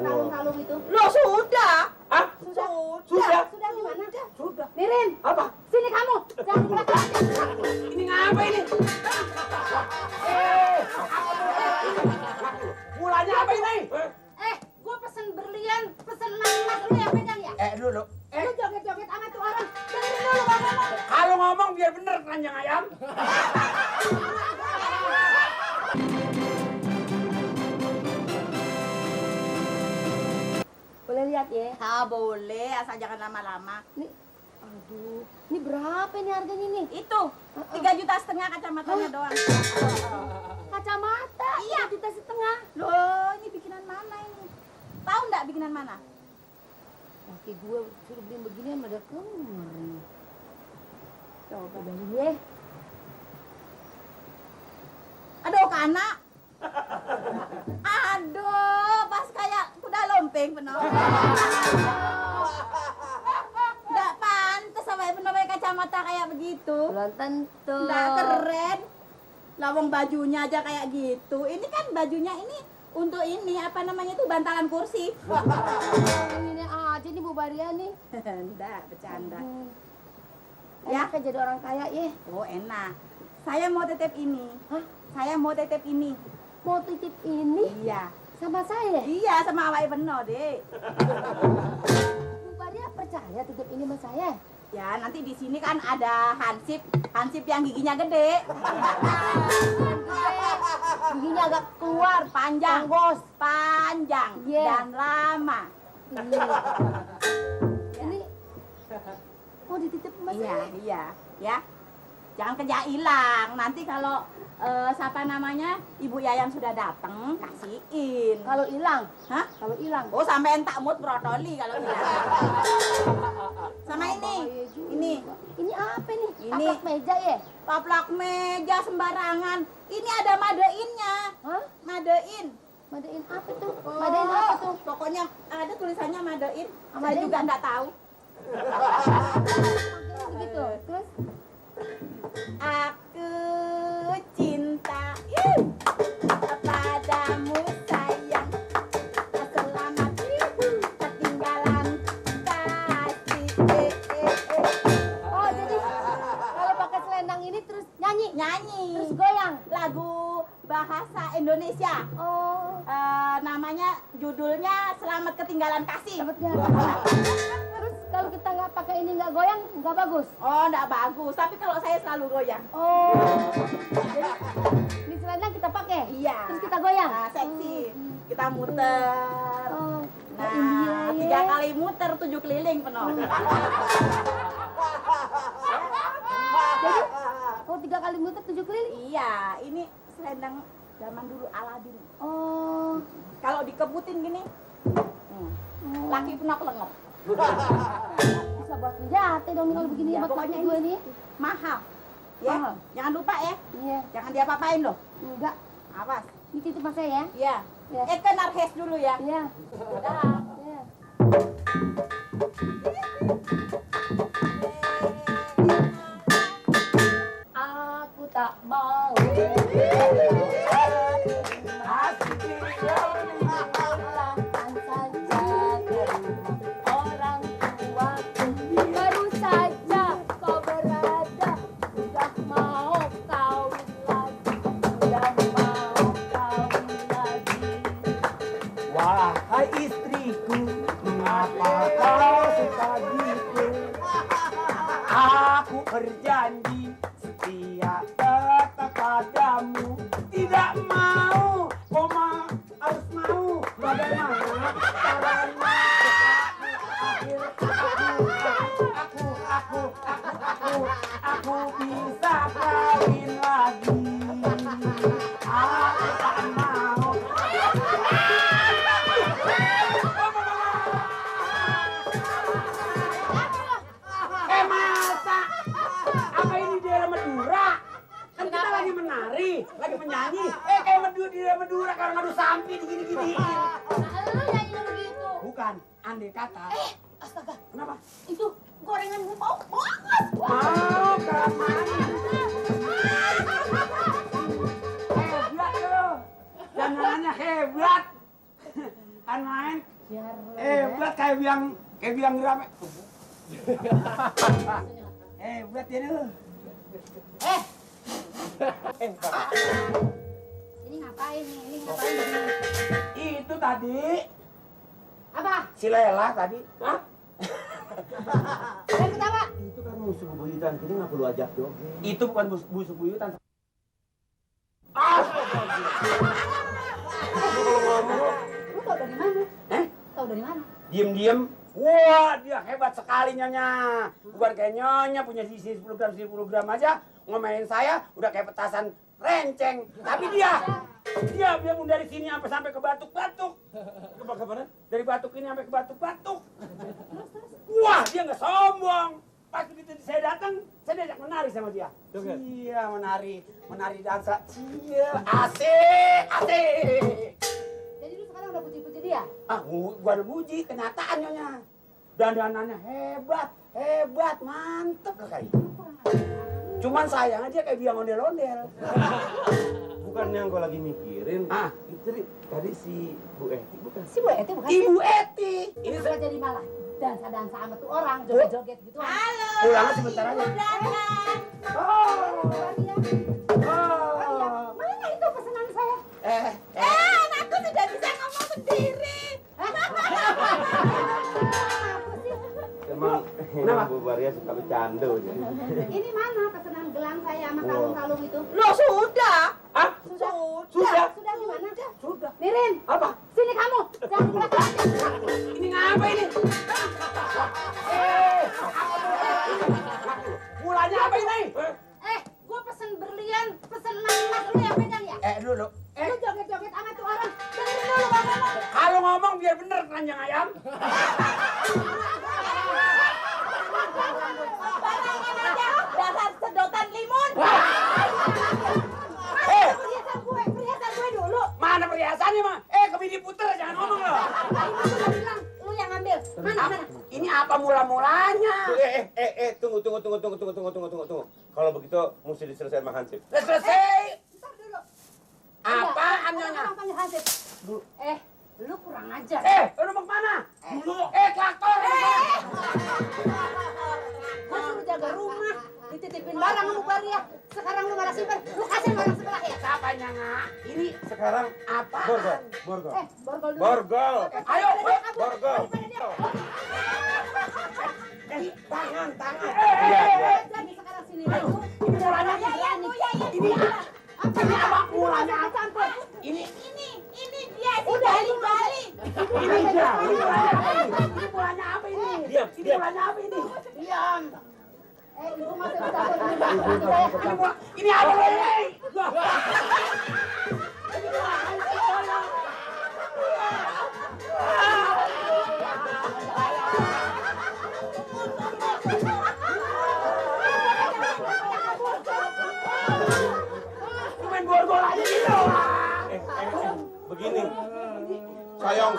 kalung-kalung itu. Loh, sudah. Hah? Sudah. Sudah gimana? Sudah. Nirin, Apa? sini kamu. Jangan kelihatan. Ini ngapa ini? Mulanya apa ini? Gua pesen berlian, pesen emas, lu yang pegang ya? Dulu. Lu joget-joget sama tuh orang. Dengerin dulu Bang ngomong. Kalau ngomong biar bener keranjang ayam. Boleh lihat ya? Boleh, asal jangan lama-lama. Aduh, ini berapa nih harganya nih? Itu 3,5 juta kacamatanya doang. Kacamata, iya. 3,5 juta. Loh, ini bikinan mana ini? Tahu nggak bikinan mana? Laki gue suruh beliin beginian pada kemar. Coba dari ya. Aduh, kana. Aduh, pas kayak kuda lompeng penuh. Nggak pantas sama pakai kacamata kayak begitu. Belum tentu. Nggak keren. Lawang bajunya aja kayak gitu. Ini kan bajunya ini untuk ini apa namanya itu bantalan kursi. Ini aja nih Bu Baria nih. Enggak, bercanda. Ya, kan jadi orang kaya ya. Oh, enak. Saya mau titip ini. Hah? Saya mau titip ini. Mau titip ini Iya. sama saya? Iya, sama awake bener, Dek. Bu Baria percaya titip ini sama saya? Ya, nanti di sini kan ada hansip. Hansip yang giginya gede. Giginya agak keluar, Panjang, bos. panjang Iya. dan lama. Ini mau dititip sama Iya, saya? iya, ya. Jangan kerja hilang. Nanti kalau siapa namanya Ibu Yayan sudah datang, kasihin. Kalau hilang? Hah? Kalau hilang? Oh, sampai entak mood brotoli kalau hilang. Sama ini. Bahaya juga. Ini. Ini apa nih? Ini. Taplak meja ya? Taplak meja sembarangan. Ini ada madeinnya. Hah? Madein. Madain apa tuh? Madain apa tuh? Pokoknya ada tulisannya madein. Saya Madain juga apa? enggak tahu. Begitu. Terus? Aku cinta padamu sayang. Selamat ketinggalan kasih. Oh, jadi kalau pakai selendang ini terus nyanyi? Nyanyi. Terus goyang? Lagu bahasa Indonesia. Oh. Namanya judulnya Selamat Ketinggalan Kasih. Terus kalau kita nggak pakai ini nggak goyang nggak bagus. Oh, enggak bagus. Tapi kalau saya selalu goyang. Oh. Jadi ini selendang kita pakai. Iya. Terus kita goyang. Nah, seksi. Kita muter. Oh. Nah, Iya, 3 kali muter 7 keliling penuh. Jadi kalau 3 kali muter 7 keliling. Iya, ini selendang zaman dulu Aladin. Oh. Kalau dikebutin gini, laki pernah kelengep. Bisa buat senjata dong nih kalau begini Ya, buat pokoknya kaki gue nih. Mahal. Ya, Mahal. jangan lupa ya. Iya. Jangan diapa-apain loh. Enggak. Awas. Ini titip mas saya ya. Iya. Iya. Ke narhes dulu ya. Iya. Dah. Iya. Aku tak mau. Pulangkan saja ke rumah orang tuaku. Baru saja kau berada, sudah mau kawin lagi, sudah mau kawin lagi. Wahai istriku, mengapa kau suka gitu? Aku berjanji setia tetap padamu. Tidak mau, koma harus mau. Bagaimana caranya? Aku bisa kawin lagi. Aku tak mau. Masa? Apa ini daerah Madura? Kan kita lagi menari, lagi menyanyi. Kayak Madura di daerah Madura kalau ngadu sampi digini-giniin. Nah, lu nyanyi begitu. Bukan, andai kata. Astaga, Kenapa? itu gorengan mau banget. Mau kelamaan. Hebat lo. Dandanannya hebat. Kan main. Biar Buat kayak biang rame. Buat ya lu. ini ngapain nih? Ini ngapain begini? Itu tadi Apa? si Lela tadi. Hah? Jangan ketawa. Itu kan musuh bebuyutan, kita nggak perlu ajak joget. Itu bukan musuh bebuyutan. Kalau ngomong, Lu tau dari mana? eh? Tau dari mana? Diem-diem. Wah, dia hebat sekali Nyonya. Bukan kayak Nyonya punya sisi 10 gram aja ngomelin saya udah kayak petasan renceng. Tapi dia mau dari sini sampai ke batuk-batuk. Ke mana? Dari batuk ini sampai ke batuk-batuk. Wah, dia nggak sombong. Pas begitu saya datang, saya diajak menari sama dia. Iya, menari dansa. Iya, asik. Jadi lu sekarang udah puji-puji dia? Gua udah puji, kenyataan Nyonya. Dandanannya hebat, mantep kali. Cuman sayangnya dia kayak biang ondel-ondel. Bukan yang gue lagi mikirin. Itu tadi si Bu Eti bukan? Si Bu Eti bukan? Ibu Eti. Ini sudah jadi malah dansa-dansa sama tuh orang, joget-joget gitu. Halo. Pulangnya sebentar aja. Dandan. Mana itu pesanan saya? Anakku sudah bisa ngomong sendiri. Emang Bu Maria suka bercanda aja. Ini mana pesanan gelang saya sama kalung-kalung itu? Lo sudah. Sudah. Sudah gimana? Sudah. Mirin, Apa? sini kamu. Jangan di belakang. Ini ngapa ini? Mulanya apa ini? Gue pesen berlian, pesen emas, lu yang pegang ya? Dulu. Lu joget-joget sama tuh orang. Dengerin dulu ngomong. Kalau ngomong biar bener keranjang ayam. Barangin aja. Dasar sedotan limun. Perhiasan gue dulu. Mana perhiasannya mah? Kebini puter jangan ngomong loh. Tadi lu udah bilang, lu yang ngambil. Mana? Ini apa mula-mulanya? Tunggu. Kalau begitu mesti diselesaikan sama Hansip. Selesai. Ntar dulu. Apaan Nyonya? Orang panggil Hansip. Lu kurang ajar. Lu mau kemana? Dulu. Klaktor. Gua suruh jaga rumah, dititipin barang sama Maria. Sekarang lu malah simpen, lu kasih orang sebelah ya. Siapa Nyanga? Ini Sekarang apa? borgol. Borgol dulu. Borgol. Ayo, Borgol. tangan. Jadi sekarang sini. Ini mulanya apa? Ini apa mulanya? Campur. Ini Ini dia si Udah, balik. ini dia. Ini mulanya apa ini? Diam. Mulanya apa ini? Diam. Ibu masih campur. Ini apa ini? Main borgol aja gitu. Begini. Sayang.